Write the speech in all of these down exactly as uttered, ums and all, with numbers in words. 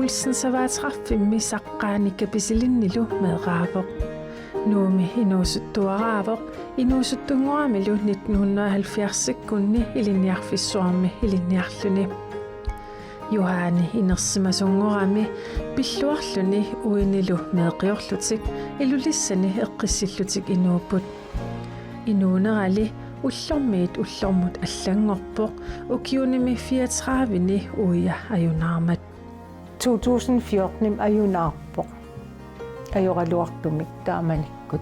Olsen Savaateqarfimmi saqqaani Kapisilinnilu meeraavoq. Nuummi inuusuttuaraavoq inuusuttunngoramilu nitten hundrede og halvfjerdsikkunni Ilinniarfissuarmi ilinniarluni. Johanne inersimasunngorami pilluarluni uinilu meeqqiorlutik Ilulissani eqqissillutik inuupput. Inuunerali ullormiit ullormut allanngorpoq ukiunimi fireogtredive-ni uia ajunaarmat. To tusind fjorten-imi ajunaarpoq. Ajoraluartumik taamanikkut.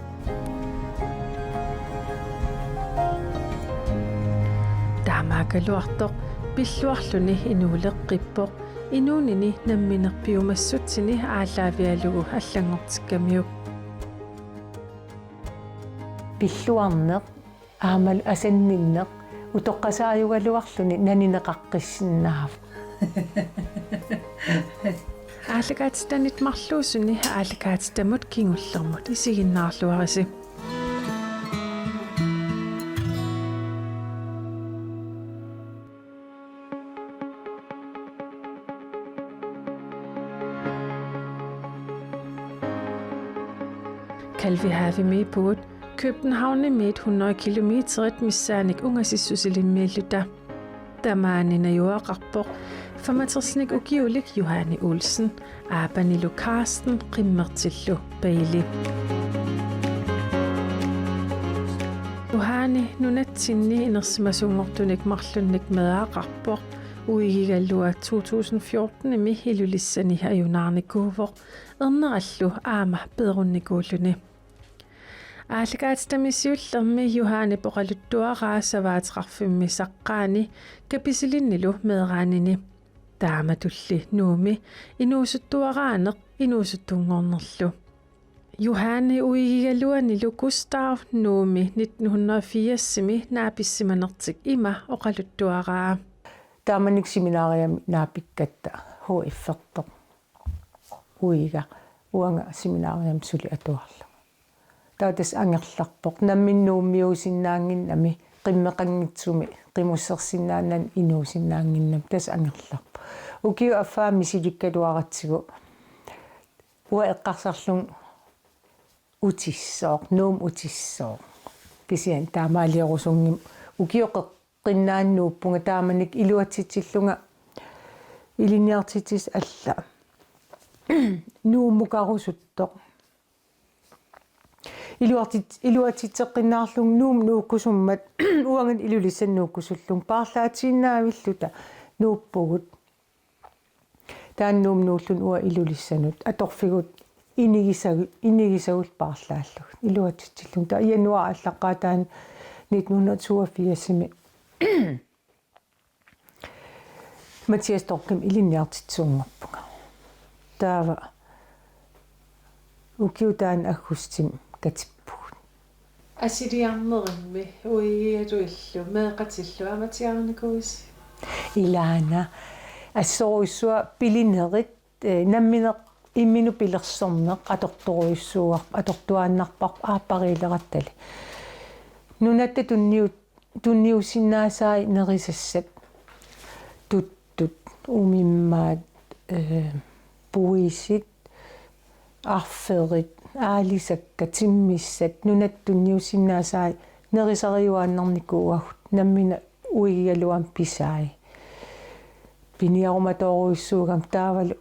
Taamaakkaluartoq pilluarluni inuuleqqippoq inuunini nammineq piumassutsini aallaavigalugu allanngortikkamiuk. Pilluarneq aammalu asanninneq utoqqasaajugaluarluni nanineqaqqissinnaavoq. Aallakaatitanit marluusuni aallakaatitamut kingullermut isiginnaarluarisi. Kalvehavemiippugut Københavnimiit hundrede kilometerit missaannik ungasissusilimmiilluta. Tamaani najugaqarpoq femogtresnik ukiulik Johanne Olsen, aappanilu Carsten, qimmertillu Bailey. Johanne nunatsinni inersimasunngortunik marlunnik meeraqarpoq. Uigigalua to tusind fjorten-imi Ilulissani ajunaarnikuuvoq, ernerallu aamma peerunnikuulluni. Aallakaatitami siullermi Johanne oqaluttuaraa Savaateqarfimmi saqqaani Kapisilinnilu meeraanini. Taamatulli Nuummi inuusuttuaraaneq inuusuttunngornerlu. Johanne uigigaluanilu Gustav Nuummi nitten hundrede og firs-imi naapissimanertik ima oqaluttuaraa. Taamanikkut seminariami naapikkatta H F-ertoq uiga uanga seminariami suli atuarlunga. Taava tassa angerlarpoq nammineq Nuummiuusinnaannginnami, qimmeqanngitsumi qimussersinnaanani inuusinnaannginnami, tassa angerlarpoq. Ukiup affaa misilikkaluaratsigu uanga eqqarsarlunga utissooq, Nuummi utissooq. Kisianni taamaaliorusunngimmat ukiut qeqqinnaanni nuuppunga, taamanikkut iluatsitsillunga ilinniartitsisut alla Nuummukarusuttoq. Iluartit-, iluatsitseqqinnaarlunga Nuummi nuukkusummat uangalu Ilulissani nuukkusullunga, paarlaatiinnaavilluta nuuppugut. Taanna Nuummi nuullunga uanga Ilulissanut atorfigut inigisagu-, inigisagullu paarlaallugit iluatsitsillunga. Taava januaarip aallaqqaataani nitten hundrede og toogfirs-imi Mathias Storchimut ilinniartitsisunngorpunga. Taava ukiup taanna aggustimi katippugut. Assiliarnerimmi uigigaluillu meeqqatillu amatiarinikuuisi? Ilaana, assorujussuaq pilinerit, eh, nammineq imminut pilersorneq atortorujussuuar-, atortuaannarparput aappariilerattali. Nunatta tunniu-, tunniusinnaasai nerisassat, tuttut, umimmaat, eh, puisit, arferit, aalisakkat, timmissat, nunatta tunniusinnaasai nerisariuaannarnikuuagut, nammineq uigigaluamik pisai. Piniarumatorujussuugami taavalu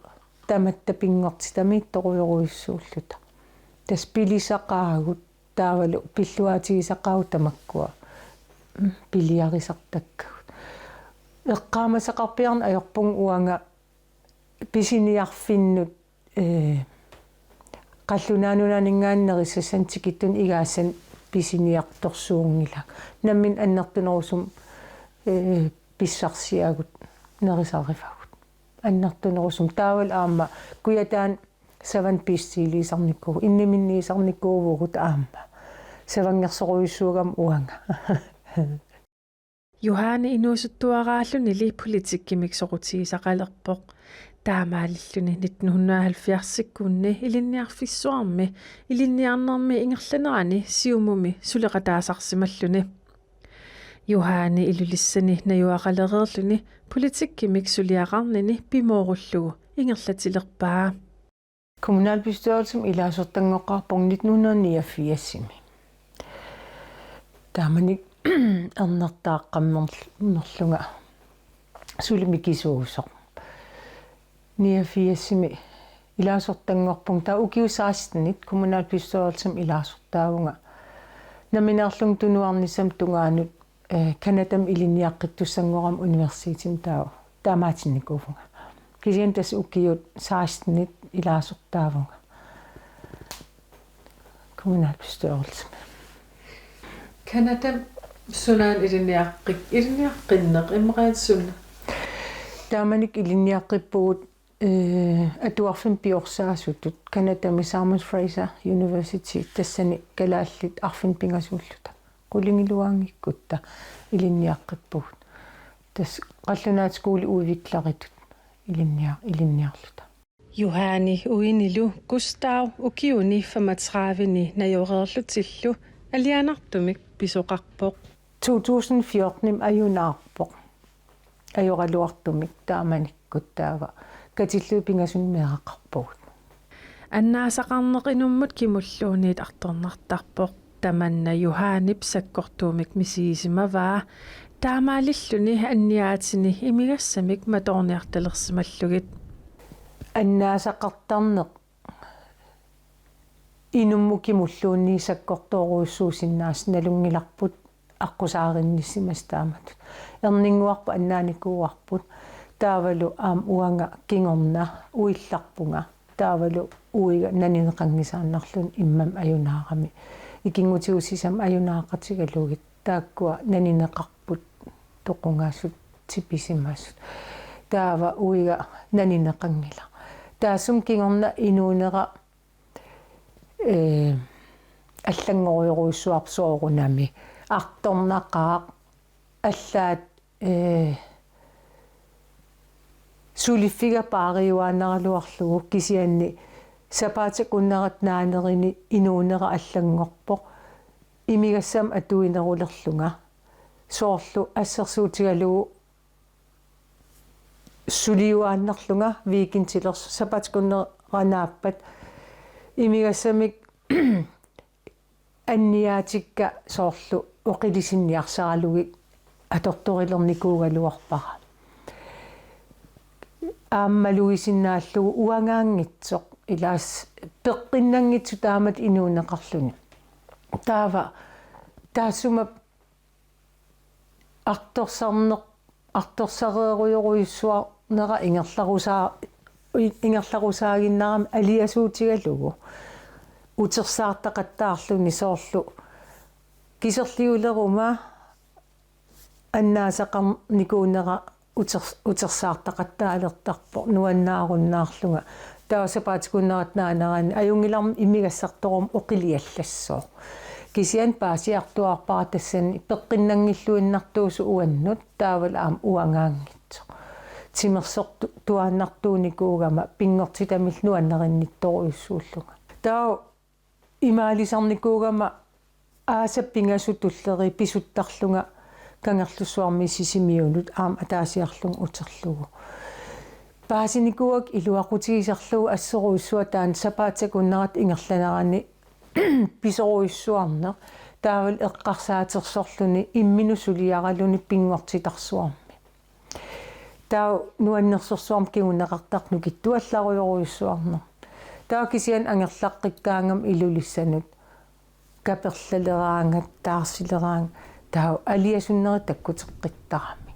tamatta pinngortitamiittorujorujussuulluta. Tassa pilisaqaagut taavalu pilluaatigisaqaagut tamakkua, mm, piliarisartakkagut. Eqqaamasaqarpiarneq ajorpunga uanga pisiniarfinnut, eh, qallunaat nunaninngaanniit nerisassanik tikittunik igaassanik pisiniartorsuunngilanga. Nammineq annertunerusumik, eh, pissarsiagut nerisarivagut. Annertunerusumik taavalu aamma Kujataani savanna bestilliisarnikuuvugut, inniminniisarnikuuvugut aamma. Savanngersorujussuugami uanga. Johanne inuusuttuaraallunili politikkimik soqutigisaqalerpoq. Taamaalilluni nitten hundrede og halvfjerds-ikkunni Ilinniarfissuarmi ilinniarnermi ingerlanerani Siumumi suleqataasarsimalluni. Johanne Ilulissani najugaqalereerluni politikkimik suliaqarnini pimoorullugu ingerlatilerpaa. Kommunalbestyrelsimi ilaasortanngoqqaarpunga nitten hundrede niogfirsimi. Taamani ernertaaqqammerlunga suli mikisuusoq. Niogfirsimi ilaasortanngorpunga, taava ukiut sekstenit kommunalbestyrelsimi ilaasortaavunga. Nammineerlunga tunuarnissamut tungaanut, eh, Canadami ilinniaqqittussanngorama universitetimi taava taamaatinnikuuvunga. Kisianni tassa ukiut sekstenit ilaasortaavunga kommunalbestyrelsimi. Canadami sunaana ilinniaqqik-, ilinniaqqinneq immaqa suna? Taamanikkut ilinniaqqippugut, eh, atuarfimmi piorsaasutut Canadami Simon Fraser University, tassani kalaallit arfineq-pingasuulluta. Qulingiluaanngikkutta ilinniaqqippugut. Tassa qallunaat skoleudvikleritut ilinnia-, ilinniarluta. Juhani uinilu Gustav ukiuni femogtredive-ni najoreerlutillu alianartumik pisoqarpoq. To tusind fjorten ajunaarpoq. Ajoraluartumik taamanikkut taava katillugit pingasunik meeraqarpugut. Annaasaqarneq inummut kimulluunniit artornartarpoq. Tamanna Juhanip sakkortuumik misigisimavaa, taamaalilluni anniaatini imigassamik matoorniartalersimallugit. Annaasaqartarneq inummut kimulluunniit sakkortoorujussuusinnaasoq nalunngilarput aqqusaarinnissimasut taamatut. Erninnguarput annaanikuuarput. Taavalu aamma uanga kingorna uillarpunga. Taavalu uiga nanineqanngisaannarluni immamut ajunaarami. Ikinngutigut sisamat ajunaaqatigalugit. Taakkua nanineqarput toqungasut tipisimasut. Taava uiga nanineqanngilaq. Taassuma kingorna inuunera, eh, allanngorujorujussuarpoq soorunami. Artornaqaaq allaat, eh, suliffiga paariuaannaraluarlugu kisianni sapaatip-akunnerata naanerini inuunera allanngorpoq imigassamik atuinerulerlunga. Soorlu assersuutigalugu suliuaannarlunga weekendilersoq sapaatip-akunnera naappat imigassamik anniaatikka soorlu oqilisinniarsaralugit atortorilernikuugaluarpara. Aamma malugisinnaallugu uangaanngitsoq, ilaas peqqinnanngitsoq taamatut inuuneqarluni. Taava taassuma artorsarneq, artorsareerujorujussuarnera ingerlarusaa-, ingerlarusaaginnarami aliasuutigalugu utersaartaqattaarluni soorlu kiserliuleruma annaasaqarnikuunera uter-, utersaartaqattaalertarpoq nuannaarunnaarlunga. Taava sapaatip-akunnerata naanerani ajunngilarmi imigassartoruma oqiliallassooq. Kisianni paasiartuaarpara tassani peqqinnanngilluinnartuusoq uannut taavalu aamma uangaanngitsoq. Timersortu-, tuaannartuunikuugama pinngortitamillu nuannarinnittorujussuullunga. Taava imaalisarnikuugama aasap pingasut tulleriit pisuttarlunga Kangerlussuarmiit Sisimiunut aamma ataasiarlunga uterlugu. Paasinikuuakka iluaqutigisarlugu assorujussuaq taanna sapaatip-akunnerata ingerlanerani pisorujussuarneq taavalu eqqarsaatersorluni imminut suliaraluni pinngortitarsuarmi. Taava nuannersorsuarmik kinguneqartartoq nukittuallarujorujussuarneq. Taava kisianni angerlaqqikkaangama Ilulissanut kaperlaleraangat, taarsileraangat, taava aliasunneri takkuteqqittarami.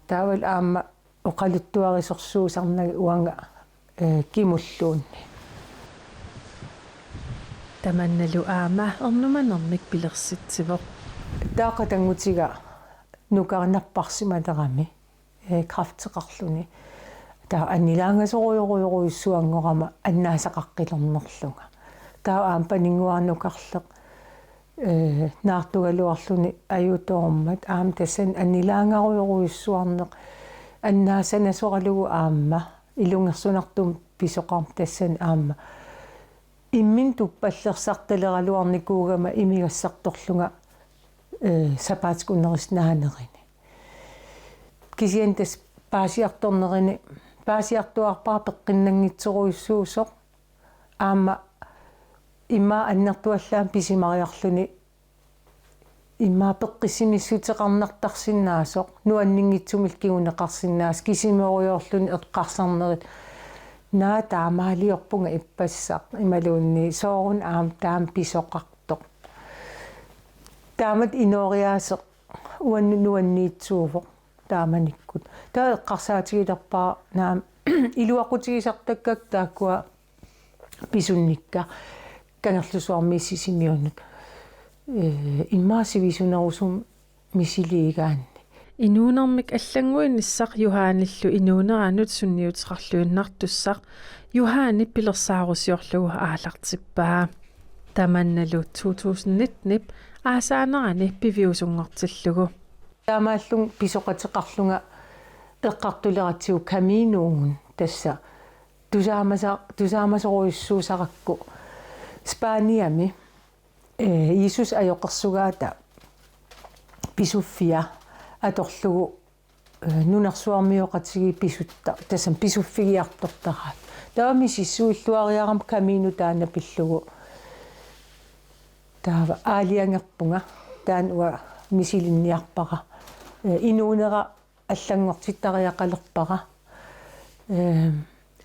Taavalu aamma oqaluttuarisorsuusarnagit uanga, eh, kimulluunniit. Tamannalu aamma ernumanermik pilersitsivoq. Taava qatanngutiga nukara napparsimalerami, eh, kræfteqarluni. Taava annilaangasorujorujorujussuanngorama annaasaqaqqilernerlunga. Taava aamma paninnguara nukarleq, eh, naartugaluarluni ajutoormat aamma tassani annilaangarujorujussuarneq annaasanasoralugu aamma ilungersunartumik pisoqarmat tassani aamma imminut tuppallersartaleraluarnikuugama imigassartorlunga, eh, sapaatip-akunnerisa naanerini. Kisianni tassa paasiartornerini paasiartuaarpara peqqinnanngitsorujussuusoq. Aamma immaqa annertuallaamik pisimariarluni immaqa peqqissimissuteqarnartarsinnaasoq, nuanninngitsumillu kinguneqarsinnaasoq, kisimiorujussuarluni eqqarsarnerit: Naa, taamaaliorpunga ippassaq, imaluunniit soorunami aamma taama pisoqartoq. Taamatut inooriaaseq uannut nuanniitsuuvoq taamanikkut. Taava eqqarsaatigilerpara: Naa, iluaqutigisartakkakka taakkua pisunnikka Kangerlussuarmiit Sisimiunut. Ee, immaqa sivisunerusumik misiliigaanni. Inuunermik allannguinissaq Johanillu inuuneranut sunniuteqarluinnartussaq Johani pilersaarusiorlugu aallartippaa. Tamannalu to tusind nittenip aasaanerani piviusunngortillugu. Taamaallunga pisoqateqarlunga eqqartuleratsigu Caminoun, tassa tusaamasa-, tusaamasorujussuusarakku Spaniami, ee, Jiisusip ajoqersugaata Pisuffia atorlugu, ee, nunarsuarmioqatigiit pisutta-, tassami pisuffigiartortaraat. Taava misissuilluariarama Camino taanna pillugu. Taava aalajangerpunga, taanna uanga misilinniarpara. Ee, inuunera allanngortittariaqalerpara. Ee,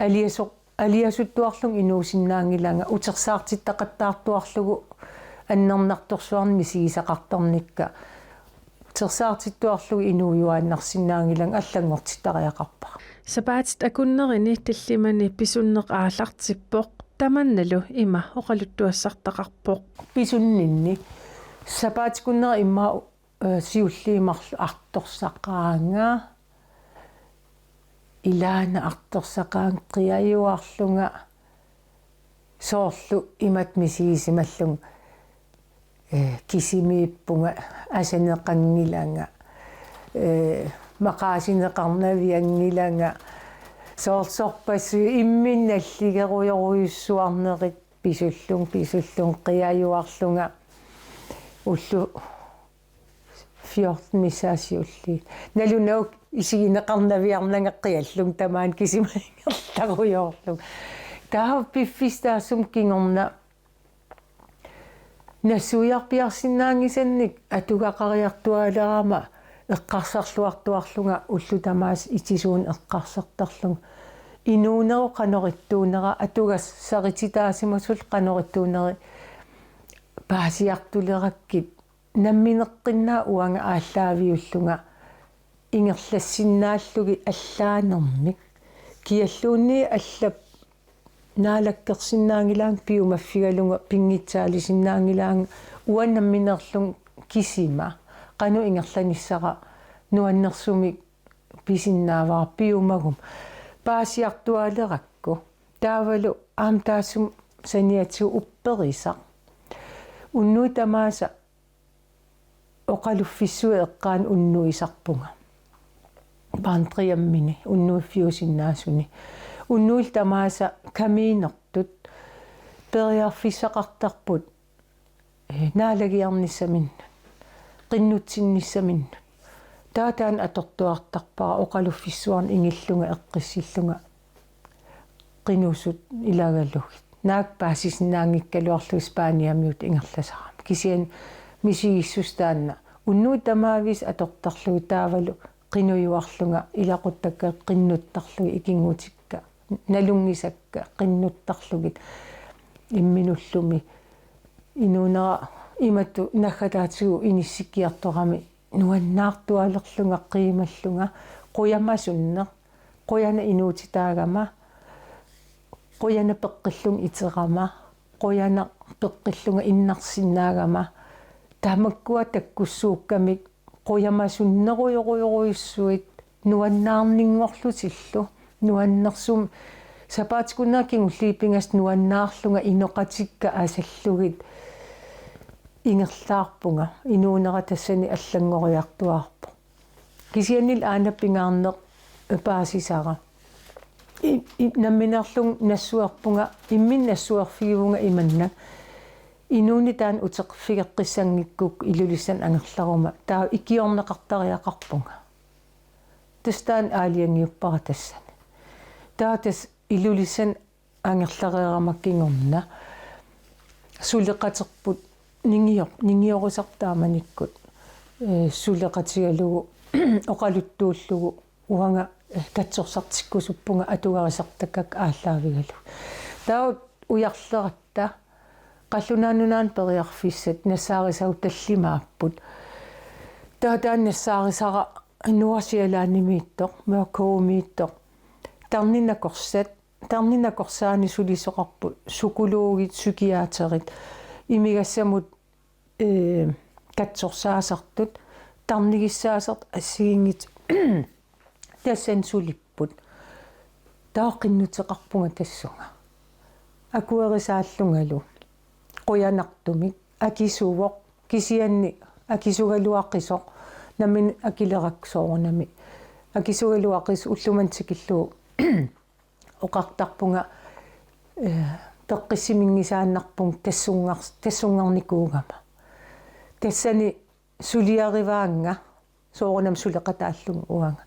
aliasoq-, aliasuttuarlunga inuusinnaanngilanga, utersaartittaqattaartuarlugu annernartorsuarnik misigisaqartarnikka. Utersaartittuarlugu inuujuaannarsinnaanngilanga, allanngortittariaqarpara. Sapaatit akunnerini tallimani pisunneq aallartippoq, tamannalu ima oqaluttuassartaqarpoq. Pisunninni sapaatip akunnera immaqa, ee, siulliit marluk artorsaqaanga. Ilaana artorsaqaanga qiajuarlunga, soorlu imatut misigisimallunga: Ee, kisimiippunga, asaneqanngilanga, ee, maqaasineqarnavianngilanga, soorlu sorpassuit imminnut nalligerujorujussuarnerit pisullunga, pisullunga qiajuarlunga, ullut fjorten missaat siulliit. Nalunagu isigineqarnaviarnanga qiallunga tamaani kisima ingerlarujoorlunga. Taava piffissaq taassuma kingorna nassuiarpiarsinnaanngisannik atugaqariartuaalerama eqqarsarluartuarlunga ullut tamaasa itisuuneq eqqarsartarlunga. Inuunerup qanoq ittuunera, atugassarititaasimasullu qanoq ittuuneri paasiartulerakkit, nammineqqinnaaq uanga aallaaviullunga ingerlassinnaallugit allaanermik. Kialluunniit allap naalakkersinnaanngilaanga piumaffigalunga, pinngitsaalisinnaanngilaanga uanga nammineerlunga kisima qanoq ingerlanissara nuannersumik pisinnaavara piumaguma. Paasiartuaalerakku. Taavalu aamma taassuma saniatigut upperisaq. Unnuit tamaasa oqaluffissuit eqqaanni unnuisarpunga. Barntriammini, unnuiffiusinnaasuni. Unnuillu tamaasa Caminortut periarfissaqartarput, ee, naalagiarnissaminnut, qinnutsinnissaminut. Taava taanna atortuartarpara oqaluffissuarnik ingillunga eqqissillunga qinusut ilagalugit. Naak paasisinnaanngikkaluarlugit Spaniamiutut ingerlasarama. Kisianni misigissuseq taanna unnuit tamaavisa atortarlugit taavalu qinujuarlunga ilaquttakka qinnuttarlugit ikinngutikka, nalunngisakka qinnuttarlugit imminullumi. Inuunera imatut naggataatigut inissikkiartorami nuannaartuaalerlunga qiimallunga, qujamasunneq, qujanaq inuutitaagama, qujanaq peqqillunga iterama, qujanaq peqqillunga innarsinnaagama, tamakkua takkussuukkamik qujamasunnerujorujorujussuit nuannaarninngorlutillu, nuannersumik sapaatip akunnera kingulliit pingasut nuannaarlunga inoqatikka asallugit ingerlaarpunga, inuunera tassani allanngoriartuaarpoq. Kisiannili aana pingaarneq paasisara. I-, i-, nammineerlunga nassuerpunga, imminut nassuerfigivunga imannak. Inuuneq taanna uteqqiffeqqissanngikkukkit Ilulissanut angerlaruma, taava ikiorneqartariaqarpunga. Tassa taanna aalajangiuppara tassani. Taava tassa Ilulissani angerlareerama kingorna suleqaterput ningior-, ningiorusarput taamanikkut, eh, suleqatigalugu oqaluttuullugu uanga, eh, katsorsartikkusuppunga atugarisartakkakka aallaavigalugu. Taava ujarleratta Qallunaat Nunaannut periarfissat nassaarisavut tallimaapput. Taava taanna nassaarisara Nordsjællandimiittoq, Mørkøvimiittoq, tarnit nakorsat, tarnit nakorsaanni sulisoqarput psykologit, psykiaterit, imigassamut, eh, katsorsaasartut, tarnigissaasartut assigiinngitsut tassani sulipput. Taava qinnuteqarpunga tassunga. Akuerisaallungalu. Qujanartumik akisuvoq, kisianni akisugaluaqisoq, nammineq akilerakku soorunami. Akisugaluaqisoq ullumimut tikillugu oqartarpunga, eh, peqqissiminngisaannarpunga tassunngars-, tassunngarnikuugama. Tassani suliarivaannga soorunami suleqataallunga uanga.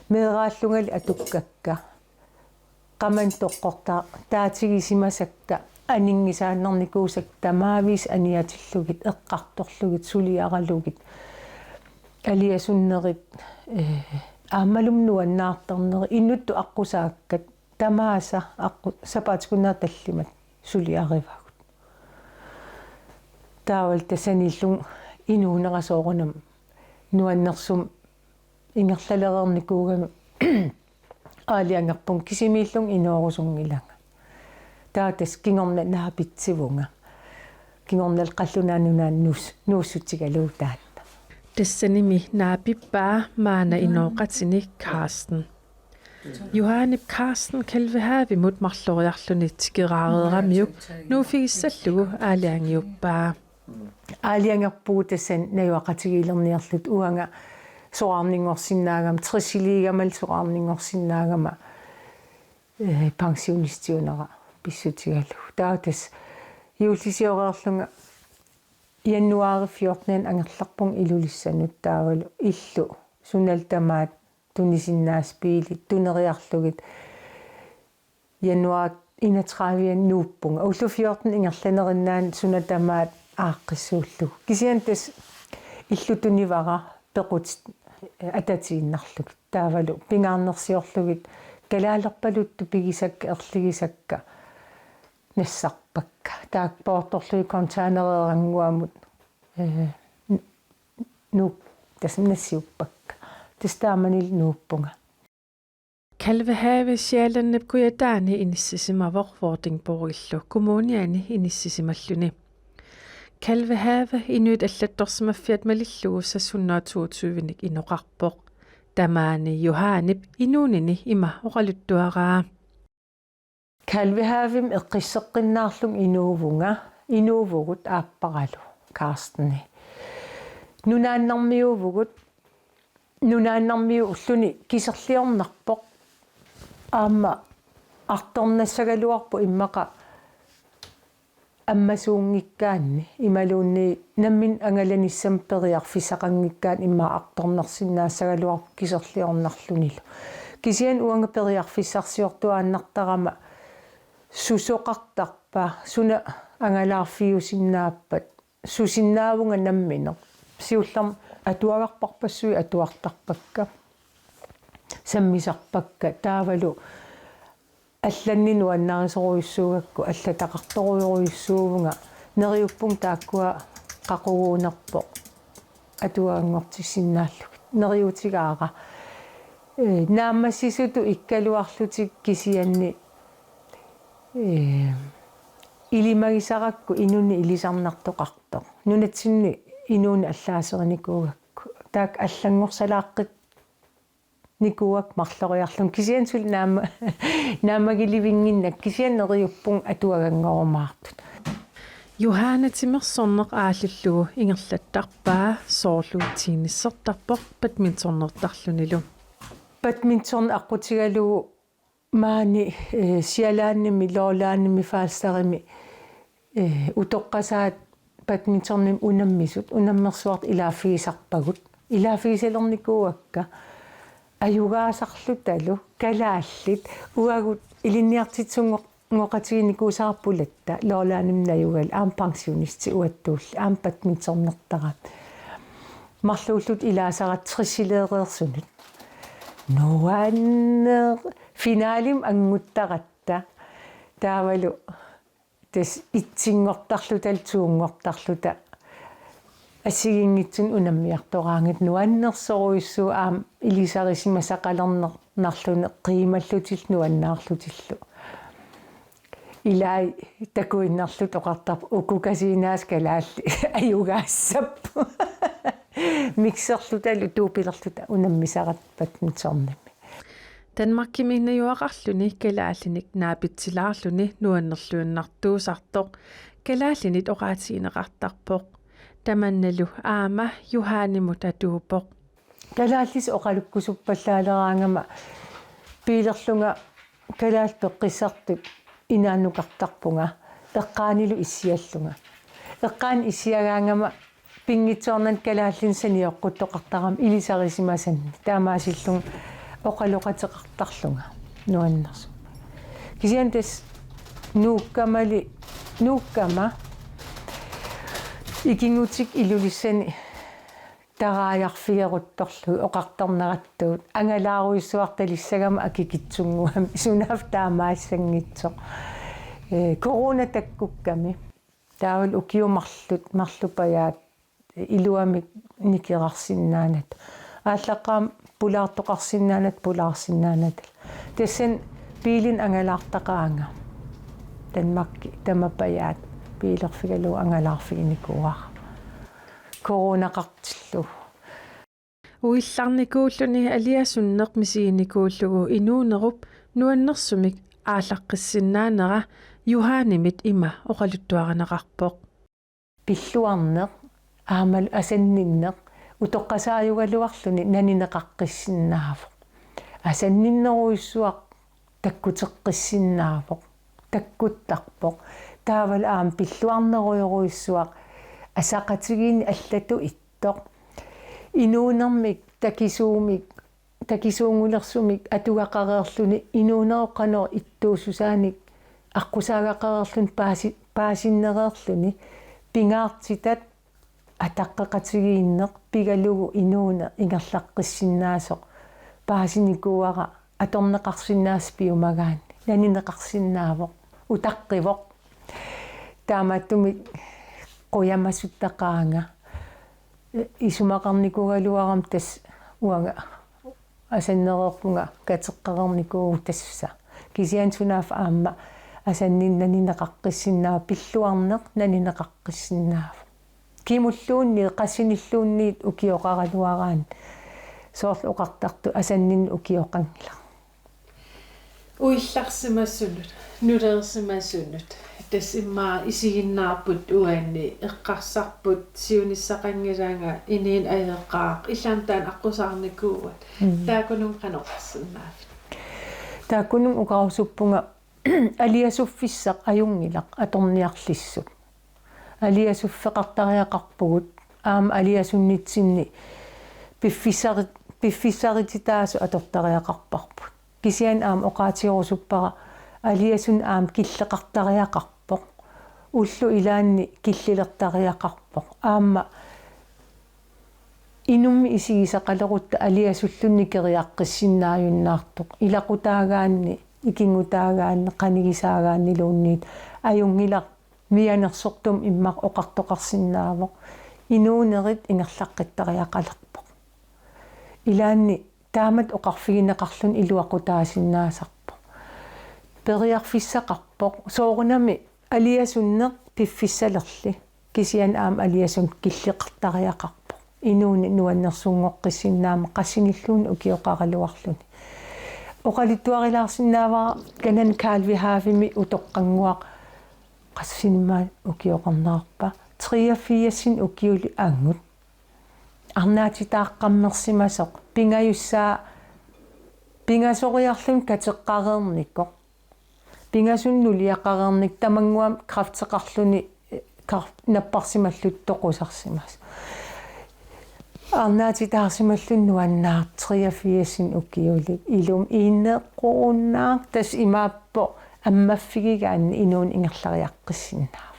Meeraallungali atukkakka. Qamani toqqorta-, taatigisimasakka, aninngisaannarnikuusakka, tamaavisa aniatillugit, eqqartorlugit, suliaralugit, aliasunnerit, eh, aammalumi nuannaartarnerit, inuttut aqqusaakkat, tamaasa aqqu-, sapaatip-akunnera tallimat suliarivagut. Taavalu tassaniillunga inuunera soorunami nuannersumik ingerlalereernikuugami aalajangerpunga, kisimiillunga inoorusunngilanga. Taava tassa kingorna naapitsivunga. Kingornalu Qallunaat Nunaannut nuus-, nuussutigalugu taanna. Tassanimi naapippaa maanna inooqatini Carsten. Johanip Carsten Kalvehavimut marloriarluni tikeraareeramiuk nuuffigissallugu aalajangiuppaa. Aalajangerpugut tassani najugaqatigiilerniarluta uanga soraarninngorsinnaagama, tressiliigama soraarninngorsinnaagama, eh, pensionistiunera pissutigalugu. Taava tassa juullisioriarlunga januaari fjorten angerlarpunga Ilulissanut taavalu illu sunalu tamaat tunisinnaasat biilit tuneriarlugit januar enogtredive nuuppunga. Ullut fjorten ingerlaneriinnaani suna tamaat aaqqissuullugu. Kisianni tassa illu tunivara pequtit atatiinnarlugit. Taavalu pingaarnersiorlugit kalaalerpaluttut pigisakka, erligisakka nassarpakka. Taakku poortorlugit containereerannguamut, eh, n-, nuup-, tassa nassiuppakka. Tassa taamanilu nuuppunga. Kalvehave Sjællandip Kujataani inissisimavoq Vordingborgillu kommuniani inissisimalluni. Kalvehave inuit allattorsimaffiat malillugu seks hundrede og toogtyve-nik inoqarpoq. Tamaani Johanip inuunini ima oqaluttuaraa. Kalvehavemi eqqisseqqinnaarlunga inuuvunga, inuuvugut aapparalu Carsteni. Nunaannarmiuuvugut, nunaannarmiuulluni kiserliornarpoq. Aamma artornassagaluarpoq immaqa ammasuunngikkaanni imaluunniit nammineq angalanissamut periarfissaqanngikkaanni immaqa artornarsinnaassagaluarpoq kiserliornarlunilu. Kisianni uanga periarfissarsiortuaannartarama susoqartarpa, suna angalaarfiusinnaappat, susinnaavunga nammineq. Siullermik atuagarparpassuit atuartarpakka. Sammisarpakka taavalu allanni nuannarisorujussuugakku allataqartorujorujussuuvunga, neriuppunga taakkua qaquguunerpoq atuaganngortissinnaallugit. Neriuutigaara. Ee, naammassisutut ikkaluarlutik kisianni, ee, ilimagisarakku inunnit ilisarnartoqartoq. Nunatsinni inuuneq allaaserinikuugakku. Taakku allanngorsalaaqqinnikuuakka marloriarlunga. Kisianni suli naamma-, naammagilivinnginnakku. Kisianni neriuppunga atuaganngorumaartut. Johanne timersorneq aallullugu ingerlattarpaa soorlu tennisertarpoq badmintonertarlunilu. Badminton aqqutigalugu maani, eh, Sjællandimi, Lollandimi, Falsterimi, eh, utoqqasaat badmintonimik unammisut, unammersuartut ilaaffigisarpagut. Ilaaffigisalernikuuakka. ajugaasarlutalu kalaallit uagut ilinniartitsisunngoq-, ngoqatiginikuusarput, Lorlaanimik najugallit aamma pensionisti uattulli aamma badmintonertarami. Marluulluta ilaasaratta tressileereersunut. Nuanneq, finalemi anguttaratta. Taavalu tassa etsinngortarluta, toonngortarluta assigiinngitsunik unammiartoraangatta, nuannersorujussuuvoq aamma ilisarisimasaqalernarluni qiimallutillu nuannaarlutillu. Ilai takuinnarluta oqartarput: Uku Kasiinaasu kalaallit ajugaassapput. Mikserlutalu tuupilerluta unammisaratta badmintonimi. Danmarkimi najugaqarluni kalaallinik naapitsilaarluni nuannerluinnartuusartoq kalaallinit oqaatigineqartarpoq. Tamannalu aamma Johanimut atuuppoq. Kalaallisut oqalukkusuppallaaleeraangama piilerlunga kalaallit peqqissartut inaannukartarpunga eqqaanilu issiallunga. Eqqaani issiagaangama pinngitsoornani kalaallinik sanioqquttoqartarama ilisarisimasannik, taamaasillunga oqaloqateqartarlunga nuannersuaq. Kisianni tassa nuukkamali, nuukkama ikinngutikka Ilulissani taraajarfigeruttorlugit oqartarnerattuut, angalaarujussuartalissagama akikitsunnguamik, sunaaffa taamaassanngitsoq. Ee, corona takkukkami. Taavalu ukiut marluk, marlupajaat iluamik nikerarsinnaanatik. Aallaqqaammut pulaartoqarsinnaanatik, pulaarsinnaanatik. Tassani biilinik angalaartaqaanga. Danmarki tamapajaat biilerfigalugu angalaarfiginikuuara. Coronaqartillugu. Uillarnikuulluni aliasunneq misiginikuullugu inuunerup nuannersumik aallaqqissinnaanera Johanimit ima oqaluttuarineqarpoq. Pilluarneq aammalu asanninneq utoqqasaajugaluarluni nanineqaqqissinnaavoq. Asanninnerujussuaq takkuteqqissinnaavoq, takkuttarpoq. Taavalu aamma pilluarnerujorujussuaq asaqatigiinni allatut ittoq. Inuunermik takisuumik, takisuunngulersumik atugaqareerluni inuunerup qanoq ittuussusaanik aqqusaagaqareerluni paasi-, paasinnereerluni pingaartitat ataqqeqatigiinneq pigalugu inuuneq ingerlaqqissinnaasoq paasinikuuara atorneqarsinnaasut piumagaanni nanineqarsinnaavoq, utaqqivoq. Taamaattumik qujamasuttaqaanga. Isumaqarnikuugaluarama tassa uanga asannereerpunga kateqqareernikuuvugut tassa. Kisianni sunaaffa aamma asanninneq nanineqaqqissinnaavoq, pilluarneq nanineqaqqissinnaavoq. Kimulluunniit, qassinilluunniit ukioqaraluaraanni. Soorlu oqartartut asanninneq ukioqanngilaq. Uillarsimasunut, nuleersimasunut, tassa immaqa isiginnaarput uani, eqqarsarput siunissaqanngilanga, inuuneq ajoqaaq, illit aamma taanna aqqusaarnikuuat. Mm. Taakkununnga qanoq oqarsinnaavit? Taakkununnga oqarusuppunga aliasuffissaq ajunngilaq atorniarlissut. Aliasuffeqartariaqarpugut, aamma aliasunnitsinni piffissari-, piffissarititaasut atortariaqarparput. Kisianni aamma oqaatigerusuppara aliasunneq aamma killeqartariaqarpoq. Ullut ilaanni killilertariaqarpoq. Aamma inummik isigisaqalerutta aliasulluunniit keriaqqissinnaajunnaartoq. Ilaqutaagaanni, ikinngutaagaanni, qanigisaagaanniluunniit ajunngilaq, mianersortumik immaqa oqartoqarsinnaavoq. Inuunerit ingerlaqqittariaqalerpoq. Ilaanni taamatut oqarfigineqarluni iluaqutaasinnaasarpoq. Periarfissaqarpoq. Soorunami aliasunneq piffissalerli. Kisianni aamma aliasunneq killeqartariaqarpoq. Inuuneq nuannersunngoqqissinnaammat qassinilluunniit ukioqaraluarluni. Oqaluttuarilaarsinnaavara kanani Kalvi Havimi utoqqannguaq, qassinik aamma ukioqarnerarpa, treogfirsinik ukiulik angut. Arnaatitaaqqammersimasoq, pingajussaa, pingasoriarluni kateqqareernikoq. Pingasunik nuliaqareernikoq, tamannguamik kræfteqarluni, eh, kræft-, napparsimallutik toqusarsimasoq. Arnaatitaarsimalluni nuannaartoq treogfirsini ukiulik ilumut inequnnaaq, tassa imaappoq ammaffigigaanni inuuneq ingerlariaqqissinnaavoq.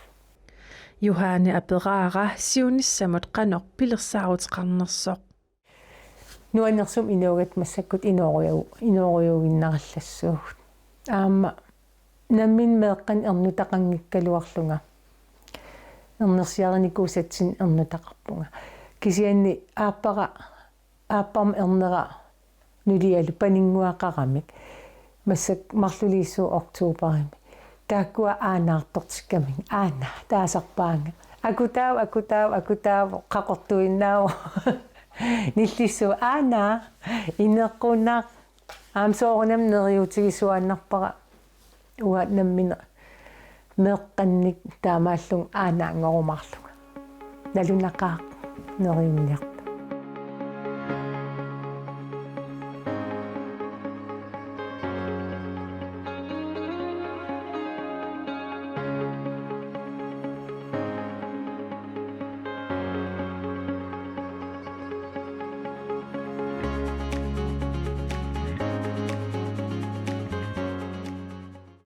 Johanne aperaara siunissamut qanoq pilersaaruteqarnersoq. Nuannersumik inuugatta massakkut inooriu-, inoorujuuginnarallassuugut. Aamma nammineq meeqqanik ernutaqanngikkaluarlunga. Ernersiarinikuusatsinnik ernutaqarpunga. Kisianni aappara, aapparma ernera nulialu paninnguaqaramik. Massakkut marluliissuup oktoberimi. Taakkua aanaartortikkaminga. Aana, taasarpaanga. Akutaavoq, akutaavoq, akutaavoq, qaqortuinnaavoq. Nillissuuvoq, aana, inequnnaq. Aamma soorunami neriuutigisuaannarpara uanga nammineq meeqqanik taamaallugu aanaanngorumaarlunga. Nalunaqaaq neriunniar-